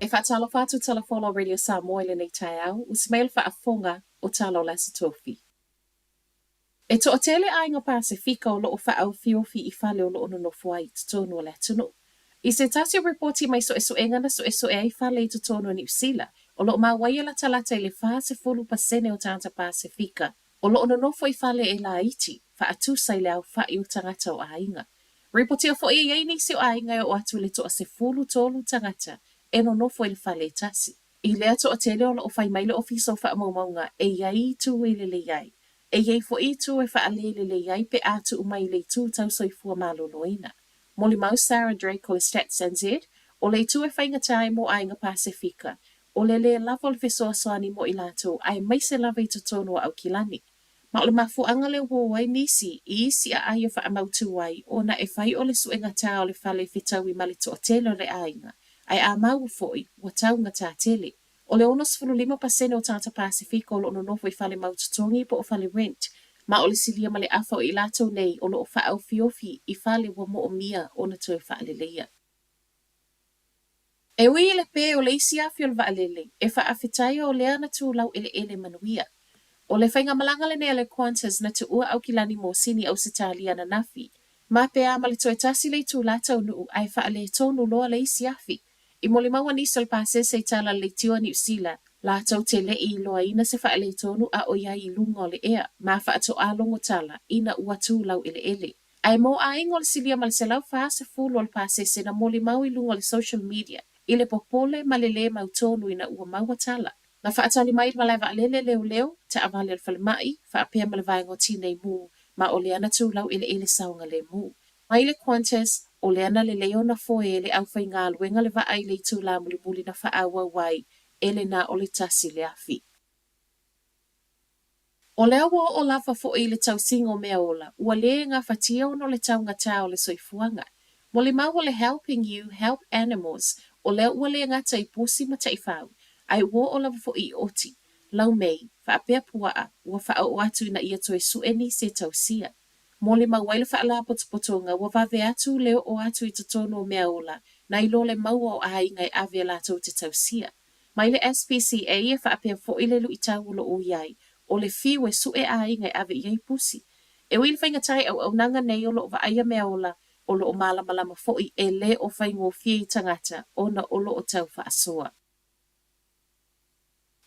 E faatalofa atu Tala Folau Radio Samoa i lenei taeao, usi mai o le faafofoga o tala o le Aso Tofi. E toatele aiga Pasefika o loo faaofiofi i fale o loo nonofo ai i totonu o le atunuu. I se tasi o ripoti mai suesuega na suesue ai fale i totonu o Niu Sila, o loo maua ai e latalata i le 40% o tagata Pasefika o loo nonofo i fale e laiti, faatusa i le aofai o tagata o aiga. Ripotia foi e i ai nisi o aiga e oo atu i le 13 tagata e nonofo i le fale e tasi. I lea toatele o loo fai mai le Ofisa o Faamaumauga e i ai itu e lelei ai, e i ai foi itu e faalelelei ai pe a tuu mai i le itu tau soifua maloloina. Molimau Sarah Drake o le Stats NZ, o le itu e faigata ai mo aiga Pasefika, o le lē lava o le fesoasoani mo i latou aemaise lava i totonu o Aukilani. Ma o le mafuaaga lea ua o ai nisi i isi aai e faamautu ai ona e fai o le suegatā o le fale e fetaui ma le toatele o le aiga, ae a maua foi, ua taugatā tele. O le 65% o tagata Pasefika o lo o nonofo i fale mau totogi po o fale rent, ma o le silia ma le afa o i latou nei o lo o faaofiofi i fale ua moomia ona toe faaleleia. E ui i le pē o le isi afi o le vaalele, e faafetaia o lea na tu laueleele manuia. O le faigamalaga lenei a le Qantas na tuua Aukilani mo Sini Ausetalia ananafi, ma pe a ma le toe tasi le itulā taunuu ae faaletonu loa le isi afi. I molimau nisi o le pasese i tala a le leitio a Niu Sila, latou te le i iloaina se faaletonu a o i ai i luga o le ea, ma faatoā logo tala ina ua tu laueleele. Ae mo aiga o le silia ma le 140 o le pasese na molimau i luga o le social media i le popole ma le lē mautonu ina ua maua tala. Na faatali mai le malae vaalele leoleo, taavale a le falemai, faapea ma le vaega o Tinei Mu, ma o lea na tu laueleele saogalemu. Mai le Qantas, o lea na lelei ona foe e le aufaigaluega le vaa i le itulā mulimuli na faaauau ai e le na o le tasi le afi. O lea ua oo lava foi i le tausiga o mea ola, ua lē gafatia ona o le taugatā o le soifuaga. Molimau o le Helping You Help Animals, o lea ua lē gata i pusi ma taifau, ae ua oo lava foi i oti, laumei, faapea puaa, ua faaoo atu ina ia toe sue nisi e tausia. Molimau ai le faalapotopotoga ua vave atu le oo atu i totonu o mea ola nai lo le maua o aiga e ave latou te tausia. Mai le SPCA e faapea foi le luitau o lo o i ai, o le fiu e sue aiga e ave i ai pusi. E ui i le faigata i auaunaga nei o lo o vaaia mea ola, o lo o malamalama foi e lē o faigofie i tagata ona o lo o tau faasoa.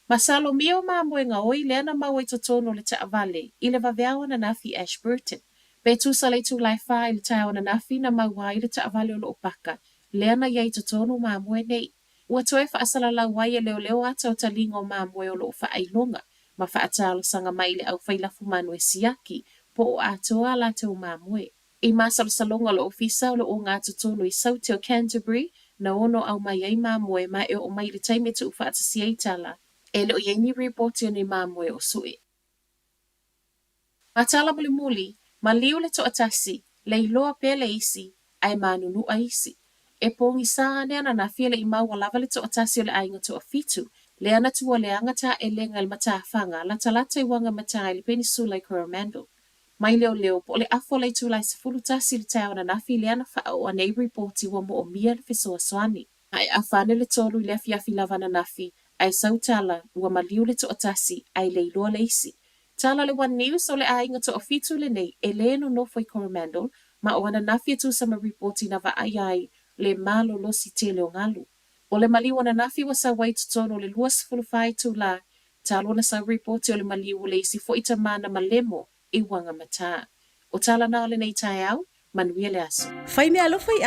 Masalomia o mamoe gaoi lea na maua i totonu o le taavale i le vaveao ananafi Ashburton. Pe tusa le itula e fa i le taeao ananafi na maua ai le taavale o lo o paka lea na i ai i totonu o mamoe nei. Ua toe faasalalau ai e leoleo ata o taliga o mamoe o lo o faailoga ma faatalosaga mai i le aufai lafumanu e siaki po o atoa a latou mamoe. I masalosaloga o le ofisa o le ogatotonu i Saute o Canterbury na ono aumai ai mamoe ma e oo mai i le taimi e tuufaatasia ai tala, e le o i ai ni ripoti o ni mamoe o sue. Ma tala mulimuli, maliu le toatasi, le iloa pea le isi, ae manunua isi. E pogisa ane ananafi e le i maua lava le toatasi o le aiga toafitu, lea na tualeaga taelega i le matafaga latalata i Whangamata i le Penisula i Coromandel. Mai leoleo, po o le afa o le itula e 11 i le taeao ananafi lea na faaoo nei ripoti ua moomia le fesoasoani. A e afa ane le tolu i le afiafi lava ananafi, ae sau tala, ua maliu le toatasi, ae le iloa le isi. Tala le One News o le aiga toafitu lenei e lē nonofo i Coromandel, ma o ananafi e tusa ma ripoti na vaaia ai le malolosi tele o galu. O le maliu ananafi ua sau ai i totonu o le 24 itulā talu ona sau ripoti o le maliu o le isi foi tamā na malemo i Whangamata. O tala na o lenei taeao, manuia le aso. Fai meaalofa i.